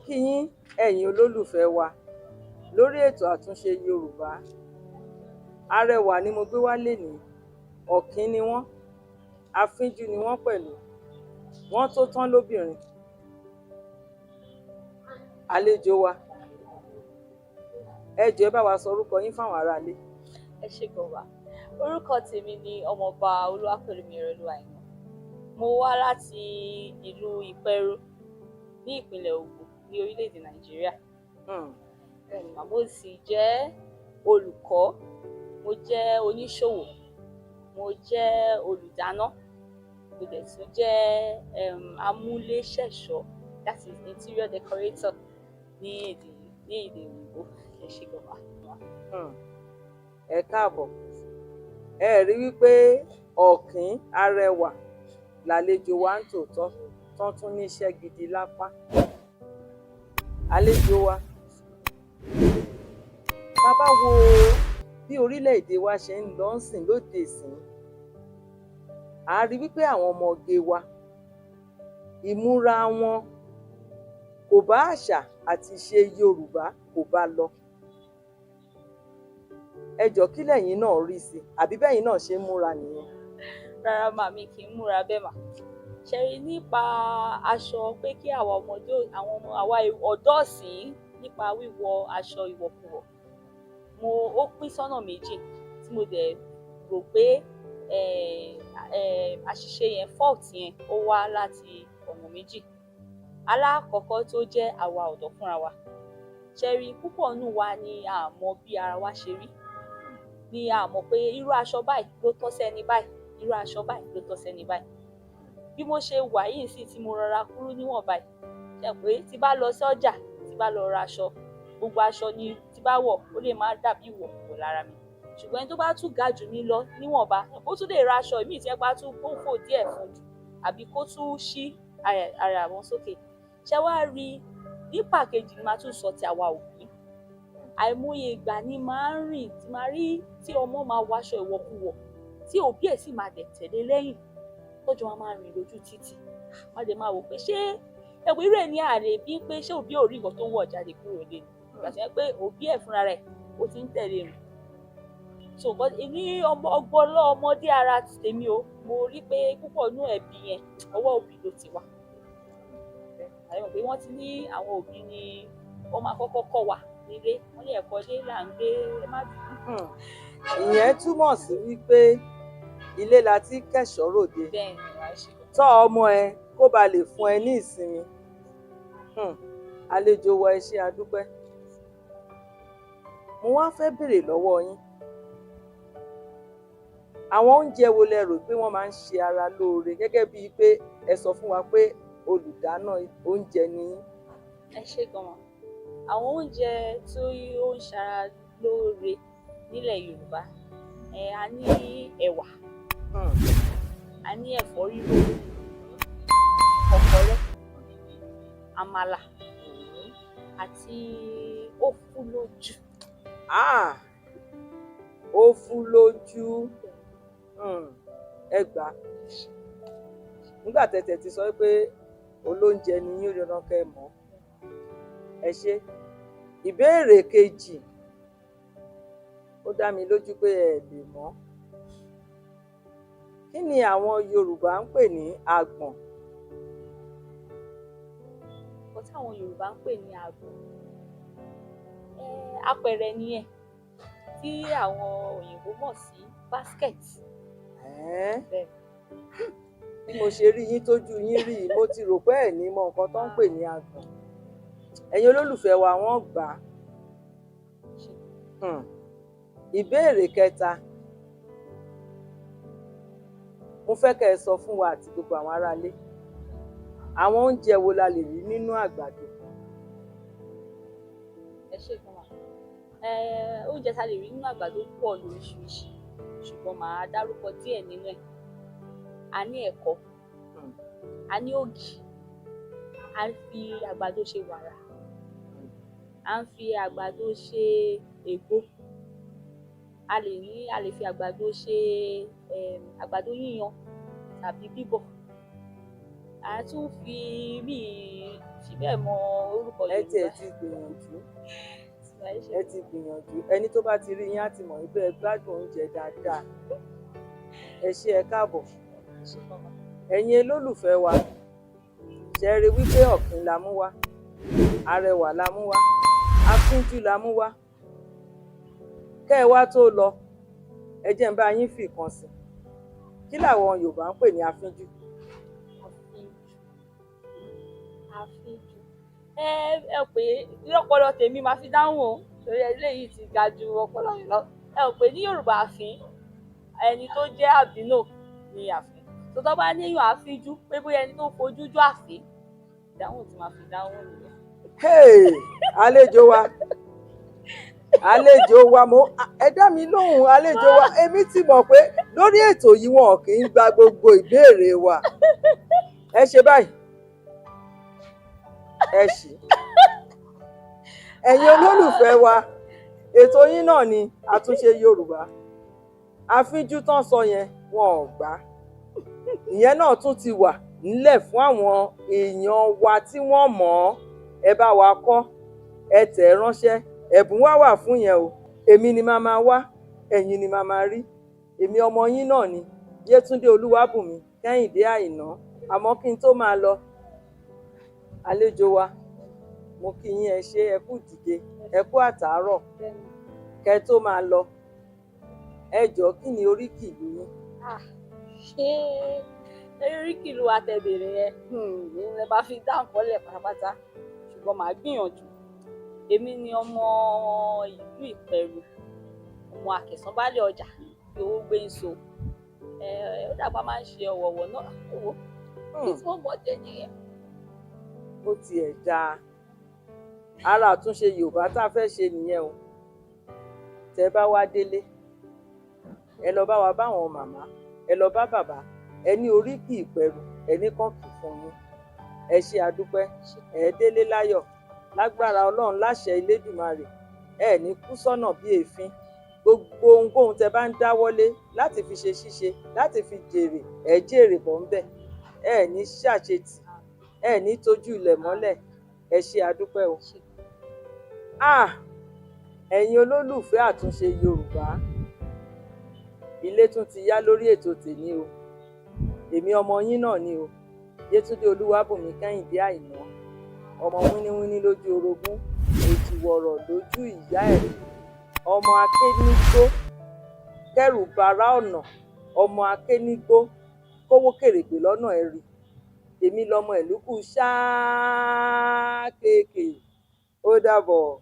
Kí yín, ẹ̀yin olólùfẹ́ wa lórí ètò àtúnṣe Yorùbá. Arẹwà ni mo gbé wá lénìí. Ọ̀kín ni wọ́n, afínjú ni wọ́n pẹ̀lú, wọ́n tó tán lóbìnrin. Àlejò wa, ẹ jọ̀ọ́, ẹ bá wa sọ orúkọ yín fáwọn aráalé. Ẹ ṣé gan wa. Orúkọ tèmi ni Ọmọọba Olúwapẹ̀lúmi Ìrẹ̀lú Àìná. Mo wá láti ìlú Ìpẹ̀rù ní ìpínlẹ̀ Ògùn ní orílẹ̀-èdè Nàìjíríà. Mo sì jẹ́ olùkọ́, mo jẹ́ oníṣòwò, mo jẹ́ olùdáná, mo dẹ̀ tún jẹ́ amúléṣẹ̀ṣọ́, that is interior decorator ní èdè òyìnbó. Ẹ ṣé gan wa. Ẹ káàbọ̀. Ẹ rí wípé ọ̀kín arẹwà làlejò wa ń tòótọ́, tán tún níṣẹ́ gidi lápá. Àlejò wa, tá a bá wo bí orílẹ̀-èdè wa ṣe ń lọ sìn lóde ìsìn, à á rí wípé àwọn ọmọge wa, ìmúra wọn kò bá àṣà àti ìṣe Yorùbá, kò bá lọ. Ẹ jọ̀ọ́, kí lẹ̀yin náà rí sí? Àbí bẹ́yìn náà ṣe ń múra nìyẹn? Rárá mà, mi kì í múra bẹ́ẹ̀ mà. Ṣe rí nípa aṣọ pé kí àwa ọmọdé, àwọn ọmọ àwa ọ̀dọ́ ìsìn, nípa wíwọ aṣọ ìwọ̀kuwọ̀, mo ó pín sọ́nà méjì tí mo dẹ̀ rò pé àṣìṣe yẹn, fault yẹn, ó wá láti ọ̀nà méjì. Alákọ̀ọ́kọ́ tó jẹ́ àwa ọ̀dọ́ fúnra wa, ṣe rí, púpọ̀ nínú wa ni a mọ bí ara wa ṣe rí, ni a mọ̀ pé irú aṣọ báyìí ló tọ́ sẹ́ni báyìí, irú aṣọ báyìí ló tọ́ sẹ́ni báyìí. Bí mo ṣe wà yìí sí, tí mo rọra kúrú níwọ̀n báyìí, ṣe pé tí bá lọ sọ́jà, tí bá lọ ra aṣọ, gbogbo aṣọ ni tí bá wọ̀, ó lè má dàbí ìwọ̀kuwọ̀ lára mi. Ṣùgbọ́n ẹni tó bá tún ga jù mí lọ níwọ̀nba, ó tún lè ra aṣọ ìmíì tí ẹ bá tún kó fò díẹ̀ fún jù, àbí kó tún ṣí ara wọn sókè. Ṣé wàá rí, nípa kejì ni màá tún sọ ti àwa òbí. Àìmọye ìgbà ni máa ń rìn tí máa rí tí ọmọ máa wọ aṣọ ìwọ̀kuwọ̀, tí òbí ẹ̀ sì máa dẹ̀ tẹ̀lé lẹ́yìn, tọ́jú wọn máa rìn lójú títì. Wọ́n dẹ̀ máa wò pé ṣé ẹ̀wọ̀ irú ẹ̀ ní àlè bí pé ṣé òbí ò rí nǹkan tó wọ̀ jáde kúrò lé ni, ìgbà tó yẹ pé òbí ẹ̀ fúnra rẹ̀ ó ti ń tẹ̀lé rìn. So but ní ọmọ ọgbọ́lọ́ ọmọdé ara ti tèmi o, mo rí pé púpọ̀ nínú ẹ̀bi yẹn, ọwọ́ òbí ló ti wá. Àyẹ̀wò pé wọ́n ti ní àwọn òbí ni wọ́n máa kọ́kọ́ kọ́ wa nílé. Wọ́n ní ẹ̀kọ́ ilé là ń gbé, ẹ má bínú. Ìyẹn túmọ̀ sí wípé ilé la ti kẹ̀ṣọ́ ròde. Bẹ́ẹ̀ ni, wàá ṣe. Tọ́ ọmọ ẹ kó ba lè fún ẹ ní ìsinmi. Àlejò wa, ẹ ṣé, adúpẹ́. Mo wá fẹ́ béèrè lọ́wọ́ yín, àwọn oúnjẹ wo lẹ rò pé wọ́n máa ń ṣe ara lóore, gẹ́gẹ́ bíi pé ẹ sọ fún wa pé olùdáná oúnjẹ ni yín? Ẹ ṣé gan-an. Àwọn oúnjẹ tó ó ń ṣara lóore nílẹ̀ Yorùbá, ẹ a ní ẹ̀wà, a ní ẹ̀fọ́ rírò, ìkọ́kọrẹ́, àmàlà àti ó lójú. Ah, ó fú lójú. Ẹ gbà á. Nígbà tẹ̀tẹ̀ ti sọ pé olóúnjẹ ni yín, ó dandan kẹ́ ẹ mọ̀. Ẹ ṣé. Ìbéèrè kejì, ó dá mi lójú pé ẹ lè mọ̀. Kí ni àwọn Yorùbá ń pè ní àgbọ̀n? Nǹkan tí àwọn Yorùbá ń pè ní àgbọ̀n, apẹ̀rẹ̀ nìyẹn, tí àwọn òyìnbó mọ̀ sí basket. Ẹ̀ẹ́n. Bẹ́ẹ̀. Bí mo ṣe rí yín, tójú yín rí yìí, mo ti rò pé ẹ̀ ní mọ nǹkan tó ń pè ní àgbọ̀n. Ẹ̀yin olólùfẹ́ wa, wọ́n gbà á. Ìbéèrè kẹta, mo fẹ́ kẹ́ ẹ sọ fún wa àti gbogbo àwọn aráalé, àwọn oúnjẹ wo la lè rí nínú àgbàdo? Ẹ ṣé gan ma. Oúnjẹ tá a lè rí nínú àgbàdo pọ̀ lóríṣiríṣi, ṣùgbọ́n màá dárúkọ díẹ̀ nínú ẹ̀. A ní ẹ̀kọ, a ní ògì, a ń fi àgbàdo ṣe wàrà, à ń fi àgbàdo ṣe ègbo, a lè fi àgbàdo ṣe àgbàdo yíyan tàbí bíbọ̀. A tún fi mí fi bẹ́ẹ̀ mọ orúkọ Ẹ tiẹ̀ Yorùbá. ti gbìyànjú, ẹ ti gbìyànjú. Ẹni tó bá ti rí yín á ti mọ̀ wípé ẹ gbádùn oúnjẹ dáadáa. Ẹ ṣé, ẹ káàbọ̀. Ẹ̀yin olólùfẹ́ wa, ṣe rí wípé ọ̀kìn la mú wá, arẹwà la mú wá, afínjú la mú wá. Kẹ́ ẹ wá tó lọ, ẹ jẹ́ n bá yín fi kan sí. Kí làwọn Yorùbá ń pè ní afínjú? Àfínjú, àfínjú, ẹ pé lọ́pọlọ tèmi máa fi dáhùn o, torí eléyìí ti ga ju ọpọlọ mi lọ. Ẹ ò pé ní Yorùbá, àfín, ẹni tó jẹ́ àbínò ni àfín. Tó tọ́ bá níyàn àfínjú, pé bóyá ẹni tó fojú jó àfín, ìdáhùn tí máa fi dáhùn nìyẹn. Hey, àlejò wa, àlejò wa, mo ẹ dá mi lóhùn. Àlejò wa, èmi ti mọ̀ pé lórí ètò yìí, wọn kì í gba gbogbo ìbéèrè wa. Ẹ ṣe báyìí, ẹ ṣì. Ẹ̀yin olólùfẹ́ wa, ètò yín náà ni Àtúnṣe Yorùbá. Àfínjú tán sọ yẹn, wọn ò gbà. Ìyẹn náà tún ti wà nílẹ̀ fún àwọn èèyàn wa tí wọ́n mọ̀ ọ́. Ẹ bá wa kọ́, ẹ tẹ̀ ẹ́ ránṣẹ́. Ẹ̀bùn wá wà fún yẹn o. Èmi ni màá máa wá, ẹ̀yin ni màá máa rí. Èmi ọmọ yín náà ni, Yétúndé Olúwàbùnmi Kẹ́hìndé Àìná. Àmọ́ kí n tó máa lọ, àlejò wa, mo kí yín, ẹ ṣé, ẹ kú dìde, ẹ kú àtàárọ̀. Kẹ́ tó máa lọ, ẹ jọ̀ọ́, kí ni oríkì ìlú yín? Ṣé oríkì ìlú wa tẹ bèrè yẹn lẹ bá fi dáhùn kọ́lẹ̀ pátápátá, ṣùgbọ́n màá gbìyànjú. Èmi ni ọmọ ìlú Ìpẹ̀rù, ọmọ Àkẹsànbálẹ̀ ọjà bí owó gbé ń so. Ẹ ó dàgbà máa ń ṣe ọ̀wọ̀wọ̀ náà owó bí tí wọ́n mọ̀ jẹ́ nìyẹn. Ó tiẹ̀ dáa. Ara àtúnṣe Yorùbá tá a fẹ́ ṣe nìyẹn o. Tẹ bá wá délé, ẹ lọ bá wa báwọn màmá, ẹ lọ bá bàbá, ẹ ní oríkì Ìpẹ̀rù, ẹ ní kàn kì fún yín. Ẹ ṣe, àdúpẹ́. Ẹ délé láyọ̀ lágbára Ọlọ́run, láṣẹ Elédùmarè. Ẹ ní kú sọ́nà bí èéfín. Gbogbo ohunkóhun tẹ bá ń dáwọ́lé láti fi ṣe ṣíṣe, láti fi jèrè, ẹ jèrè bọ̀ ńbẹ̀. Ẹ ní ṣàṣetì, ẹ ní tójú ilẹ̀ mọ́lẹ̀. Ẹ ṣe, àdúpẹ́ o. Ah, ẹ̀yin olólùfẹ́ Àtúnṣe Yorùbá, ilé tún ti yá lórí ètò tèmi o. Èmi ọmọ yín náà ni o, Yétúndé Olúwàbùnmi Kẹ́hìndé Àìná, ọmọ wíníwíní lójú orogún, èjìwọ̀rọ̀ lójú ìyá ẹ̀, ọmọ akénígbó kẹrù bara ọ̀nà, ọmọ akénígbó kówó kèrègbè lọ́nà ẹ̀rí. Èmi lọmọ ìlúkù ṣáá kéèké. Ó dàbọ̀.